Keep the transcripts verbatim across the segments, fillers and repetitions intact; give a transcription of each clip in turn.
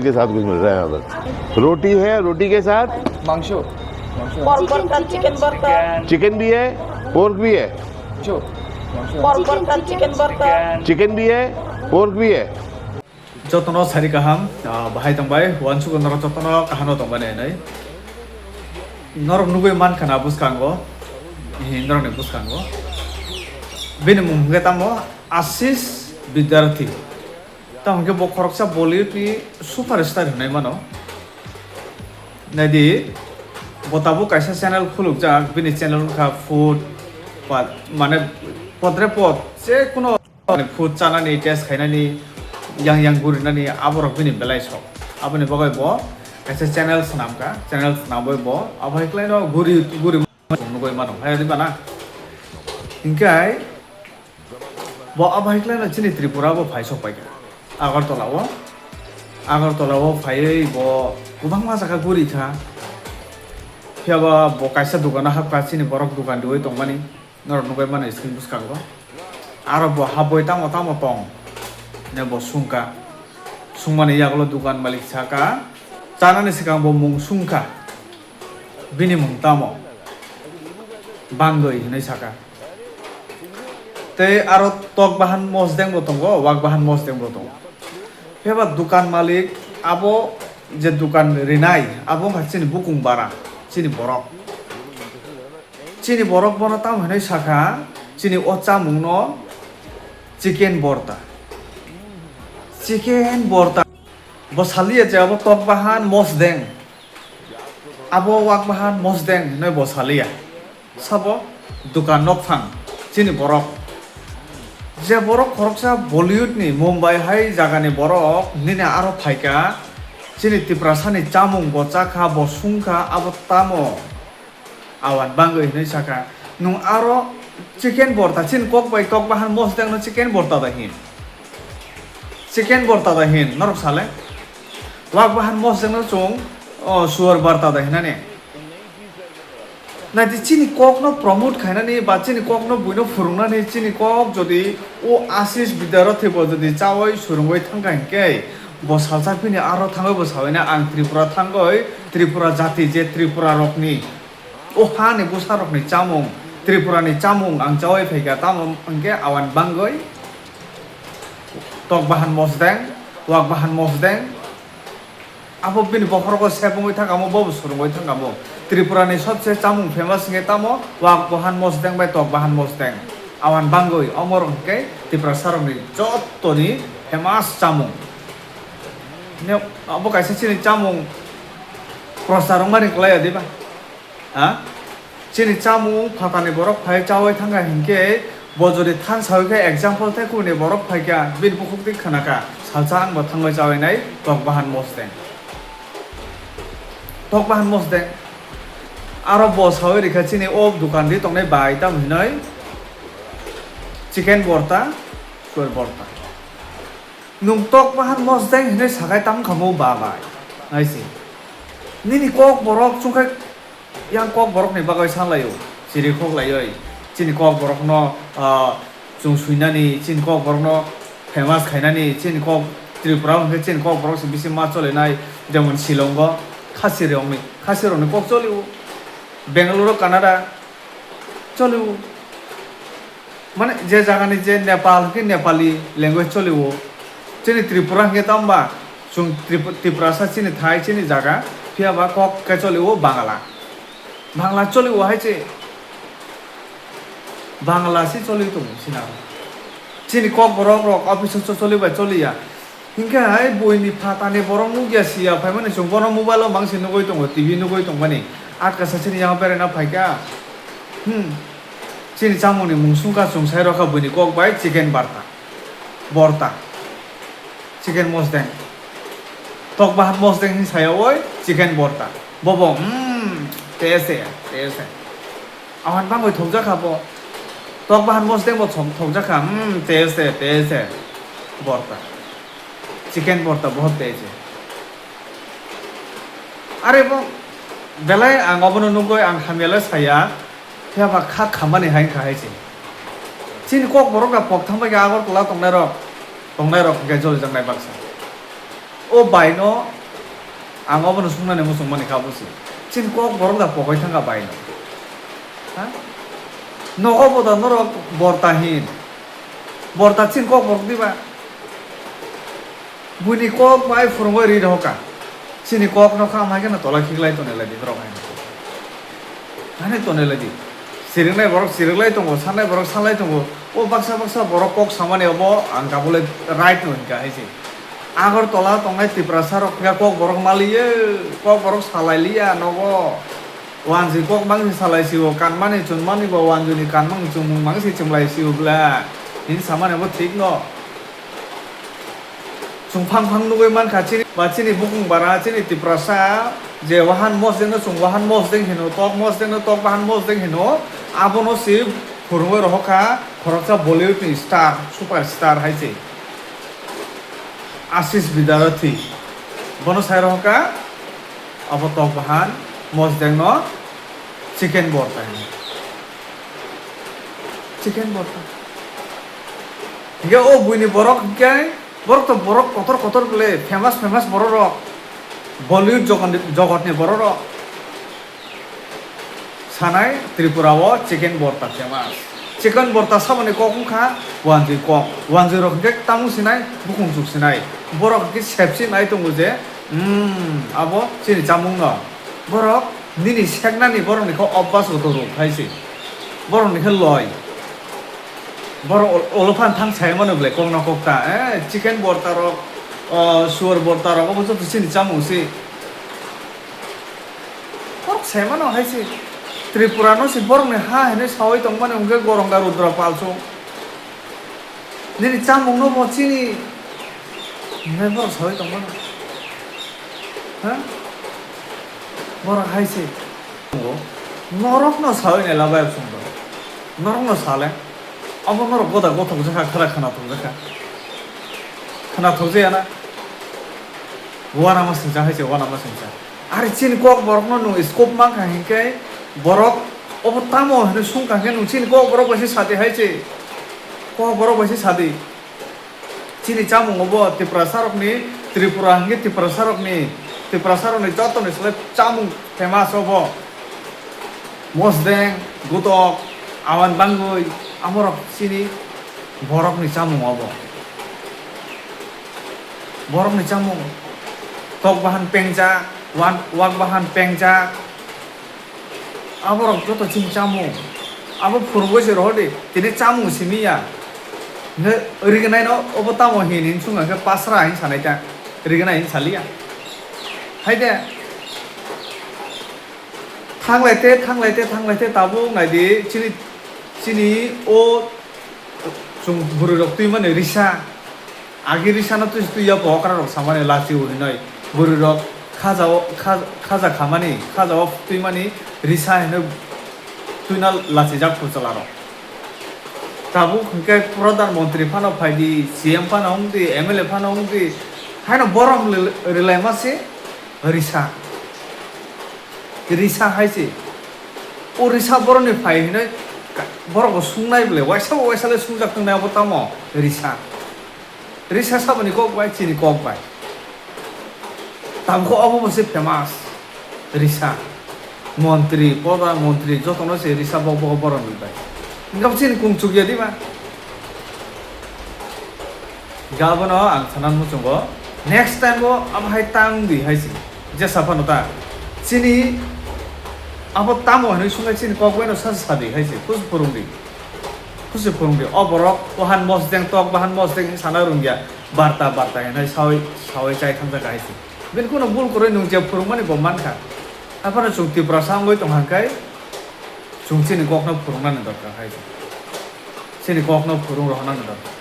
के साथ कुछ मिल रहा है यहाँ पर। रोटी है, रोटी के साथ? মাংস। মাংস। পর্ক ভর্তা, চিকেন ভর্তা। চিকেন भी है, पोर्क भी है। মাংস। পর্ক ভর্তা, চিকেন ভর্তা। चिकन भी है, पोर्क भी है। Jotono sari kaham, ah, bahai tongbai, uansukgo norok jotono kaham no tongbai nai nai. Norok nugui mankha na bwskango, eh, norokni bwskango. Bini mung hwnkhe tamo Ashish Vidyarthi. Tamo hwnkhe bo khoroksa Bollywood ni superstar hinwi mano. Naidi, bo tabuk kaisa channel khulukjak, bini channel wngkha food, pa-, mane podre pod, je kuno food chanani, test khainani, yang yang gurinani, aborok bini belai sok. Aboni bagwi bo kaisa channel swnamkha, channel swnamwi bo abo hai khlaino guri, guri nugui mano, hai di bana. Hinkhe bo abo hai khlaino chini Tripura bo phai sok paikha. Agartala o, Agartala o phaiwi bo kwbangma jaga guri kha. Phiya ba bo kaisa dukano hapkha, chini borok dukan riwi tongmani. Norok nugui mano screen bwskango. Aro bo habwi tamo tamo tong? Hwnwi bo sungkha. Sungmani yagulo dukan malik saka, chanani swkang bo mung sungkha. Bini mung tamo? Bangwi hwnwi saka. Tei aro tok bahan mosdeng bo tongo, wak bahan mosdeng bo tongo. Phiya ba dukan malik abo je dukan rinai, abo wngkha chini bukung bara, chini borok. Chini borok bono tamo hinwi sakha, chini o chamungno chicken borta. Chicken borta. Bo saliya je abo tok bahan mosdeng. Abo wak bahan mosdeng hinwi bo saliya. Sabo dukan nokphang chini borok. Je borok khoroksa Bollywood ni Mumbai hai jagani borok nini aro phaikha, chini Tiprasani chamung bo chakha, bo sungkha, abo tamo? Awan bangwi hinwi sakha, nwng aro chicken borta, chini kok bai tok bahan mosdeng no chicken borta da hin? Chicken borta da hin, norok sale? Wak bahan mosdeng no chwng, o, suar borta da hinani? Naidi chini kok no promote khainani ba chini kok no buino phwrwngnani, chini kok jodi o Ashish Vidyarthi bo jodi chawi swrwngwi thangkha hinkhe, bo salsa bini aro thangwi bo sawina, ang Tripura thangwi Tripura jati je Tripura rokni o hani bwsa rokni chamung, Tripura ni chamung ang chawi phaikha, tamo hinkhe awan bangwi tok bahan mosdeng, wak bahan mosdeng. Abo bini bokhorogo sep wngwi thangkha mo, bobo swrwngwi thangkha mo. Tripura ni sobse chamung famous hinkhe tamo wak bahan mosdeng bai tok bahan mosdeng. Awan bangwi omorok hinkhe Tiprasa rokni jottoni famous chamung. Ne, abo kaisa chini chamung prochar wngmani kwlai ya diba? Ha? Chini chamung phatani borok phai chawi thangkha hinkhe, bo jodi thansa wi khe example tei kubuni borok phaikha, bini bukhuk twi khwnakha, salsa ang bo thangwi chawi nai tok bahan mosdeng. Tok bahan mosdeng. Aro bo sawi rikha chini o dukan ri tongnai bai tamo hinoi chicken borta, suar borta. Nwng tok bahan mosdeng hinoi sakai tamo kha mo ba bai? Naisi. Nini kok borok chungkhe yang kok borokni bagwi sanlaio, chiri khok laioi. Chini kok borokno, ah, chwng swinani, chini kok borokno famous khainani, chini kok Tripura hwnkhe chini kok borok se bisi ma cholinai, jemon Shillongo khasi rokni, khasi rokni kok cholio, Bengaluru, Kannada cholio. Mane je jagani je Nepal hwnkhe Nepali language cholio. Chini Tripura hwnkhe tamo ba chwng Trip-, Tiprasa chini thai chini jaga, phiya ba kok khe cholio Bangla. Bangla cholio hai se. Bangla se choli tongo sina. Chini kok borok rok office o choli bai choliya. Hinkhe hai buini phatani borok nukya siya phaimani chwng bono mobile o mangsi nugui tongo, T V nugui tongmani. Atkasa chini yango beraina phaikha. Hmm. Chini chamungni mung sungkha chwng sai rokha buini kok bai chicken barta. Borta. Chicken mosdeng. Tok bahan mosdeng hin saya oi chicken borta. Bobo, hmm, tese, tese. Awan bangwi thokjakha bo. Tok bahan mosdeng bo thok-, thokjakha, hmm, tese, tese. Borta. Chicken borta bahut tese. Are bo, belai ang obono nugwi ang hamyale saya, phiya ba kha khamani hai wngkha hai se. Chini kok borok da pok thang bai khe Agartala tongnai rok, tongnai rok hwnkhe joli jaknai baksa. O bai no ang obono sungnani muchung mani kha busi. Chini kok borok da pogoi thangkha bai no. Ha? Nogo bo da norok borta hin. Borta chini kok borok diba. Buini kok bai phurungoi ri rohoka. Chini kok no kha mai kheno tola khiklai tonwi lai di norok hai. Ani tonwi lai di. Siriknai borok siriklai tongo, sanai borok sanlai tongo. O baksa baksa borok kok samani obo ang kabulai right no hinkha hai se. Agartala tongnai Tiprasa rok khe kok borok maliye, kok borok salai liya nogo. Wanjwi kok mangsi salai sio, kanmani chunmani bo wanjwini kanmani chunmung mangsi chumlai sio bla. Hini samani bo thik no. Chwng phang phang nugwi mankha chini ba chini bukung bara chini Tiprasa je wahan mosdeng no chwng wahan mosdeng hino, tok mosdeng no tok wahan mosdeng hino, abono se phurungwi rohokha khoroksa Bollywood ni star, super star hai se Ashish Vidyarthi. Bono sai rohokha abo tok wahan mosdeng no chicken borta hino. Chicken borta. Hinkhe o buini borok hinkhe borok to borok kotor kotor bole famous famous borok rok. Bollywood jogon-, jogotni borok rok. Sanai Tripura o chicken borta famous. Chicken borta saboni kok wngkha wanjwi kok. Wanjwi rok hinkhe tamung sinai, bukung chuk sinai. Borok hinkhe sepsi nai tongo je, hmm, abo chini chamung no. Borok nini seknani borokni khe obas goto rwk hai se. Borokni khe loi. Borok ol-, olo phan thang sai mano ble kokno kokta. Eh, chicken borta rok, oh, suar borta rok, obo joto chini chamung se. Borok sai mano hai se. Tripura no se borokni ha hinwi sawi tongmani hwnkhe Goronga Rudra Palsung. Nini chamungno bo chini hinwi borok sawi tongmano. Ha? Borok hai se. Norokno sawi nai labai chwng bo. Norokno sale. Abo norok goda gothok jakha, khara khana thok jakha. Khana thok jaya na. Wana ma singcha hai se, wana ma singcha. Ari chini kok borokno nwng scope mankha hinkhe borok obo tamo hinwi sungkha hinkhe nwng chini kok borok bai se sadi hai se. Kok borok bai se sadi. Chini chamung obo Tiprasa rokni, Tripura hinkhe Tiprasa rokni, Tiprasa rokni jotoni slai chamung famous obo. Mosdeng, gutok, awan bangwi, amorok chini borokni chamung obo. Borokni chamung, tok bahan pengjak, wan-, wak bahan pengjak, aborok joto chini chamung. Abo phurungwi se rohor di, tini chamung simi ya. Hwnkhe rignai no obo tamo hin hin sung khe pasra hin sanai ta, rignai hin saliya. Hai de. Thanglai te, thanglai te, thanglai te, tabuk nai di, chini, chini o chwng bwrwi rok twi mani risa. Agi risa no twi, twi ya bo okra rok samani lachi o hinoi. Bwrwi rok khaja o, kha-, khaja khamani, khaja o twi mani risa hinoi twi na lachi jak phu chwla rok. Tabuk hinkhe Pradhan Mantri phano phai di, C M phano wng di, M L A phano wng di, haino borom ril-, rilai ma se risa. Risa hai se. O risa boroni phai hinoi ka-, borok bo sungnai bole, waisa bo waisa le sungjak tongnai abo tamo risa. Risa saboni kok bai, chini kok bai. Tabuk obo bo se famous. Risa. Montri, prodhan montri, jotono se risa bo, bo, borok ni bai. Hingkha chini kung chukya di ba? Hingkha abono ang sanan muchungo. Next time bo abo hai tang di hai se. Jesa phano ta. Chini abo tamo hinwi sungkhe chini kok bai no sa sa di hai se. Kusu phurung di. Kusi phurung di, o borok, o han mosdeng tok, bahan mosdeng, sana rungya, barta, barta, hinai sawi, sawi chai thangjak hai se. Bini kuno bul kwrwi nung je phurungmani bo mankha. Aphano chwng Tiprasa wngwi tong hangkai, chwng chini kokno phurungnani dorkar hai se. Chini kokno phurung rohornani dorkar.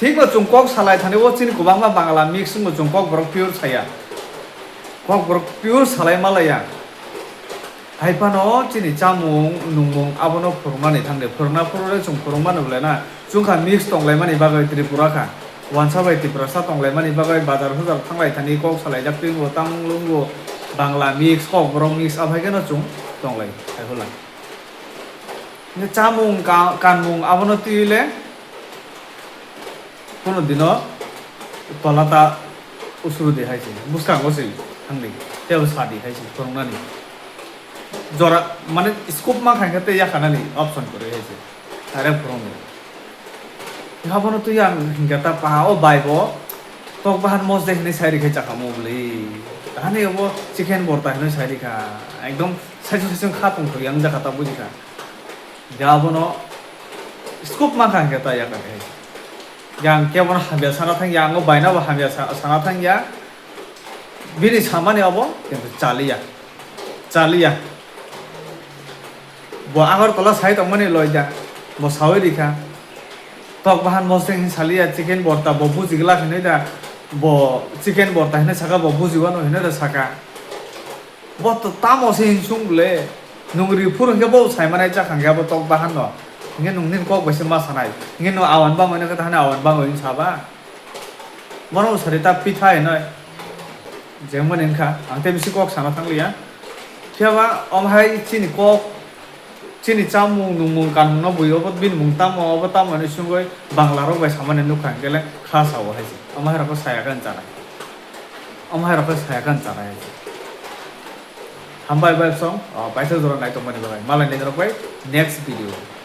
Thikno chwng kok salai thani o chini kwbangma Bangla mix wngbo chwng kok borok pure saya. Kok borok pure salai malaya. Hai phano chini chamung nungmung abono phwrwngmani thangdi. Phwrwngna phwrwngre chwng phwrwngmano belai na. Chwngkha mix tonglaimani bagwi Tripura kha. Wansa bai Tiprasa tonglaimani bagwi bazar huzar thanglai thani kok salaijak twingo, tang lwngo, Bangla mix, Kokborok mix, aphai kheno chwng tonglai hai hwla. Hwnkhe chamung ka-, kanmung abono twiwi le Kuno dino Tola ta usuru di hai se, bwskango se thangdi, tei sadi hai se phwrwngnani. Jora mane scope mankha khe tei yakarnani option kwrwi hai se, direct phwrwngdi. Habono twi ang hinkhe ta paha o bai bo tok bahan mosde hinwi sai rikhe chakamo bwlwi. Hani obo chicken borta hinwi sai rikha. Ekdom saichung saichung kha tongthok yang jakha ta bujikha. Hinkhe abono scope mankha hinkhe ta yakarkhe. Yang kebono hamya sana thang ya, ang o baina bo hamya sa-, sana thang ya. Bini samani obo kintu chaliya. Chaliya. Bo Agartala sai tongmani loida, bo sawi rikha. Tok bahan mosde hin saliya chicken borta bo buji glak hinwi da, bo chicken borta hinwi saka bo buji wano hinwi da saka. Bo to tamo se hinsung bwle, nung ri phuru hinkhe bo sai manai chakha hinkhe abo tok bahan no. Hinkhe nung nini kok bai se ma sanai. Hinkhe nung awan bangwi no khe ta hwnwi awan bangwi wng saba. Bono usari ta pitha hinoi. Jengmani wngkha, ang tei bisi kok sana thangliya. Phiya ba omo hai chini kok, chini chamung nungmung kanmung no bui obo bini mung tamo, obo tamo hinwi sungwi Bangla rok bai samani nukha hwnkhe le kha sao hai se. Omo hai rok khe saya khe wng chanai. Omo hai rok khe saya khe wng chanai hai se. Hambai bai song, o, paisa jora nai tongmani bagwi. Malai nai rok bai next video.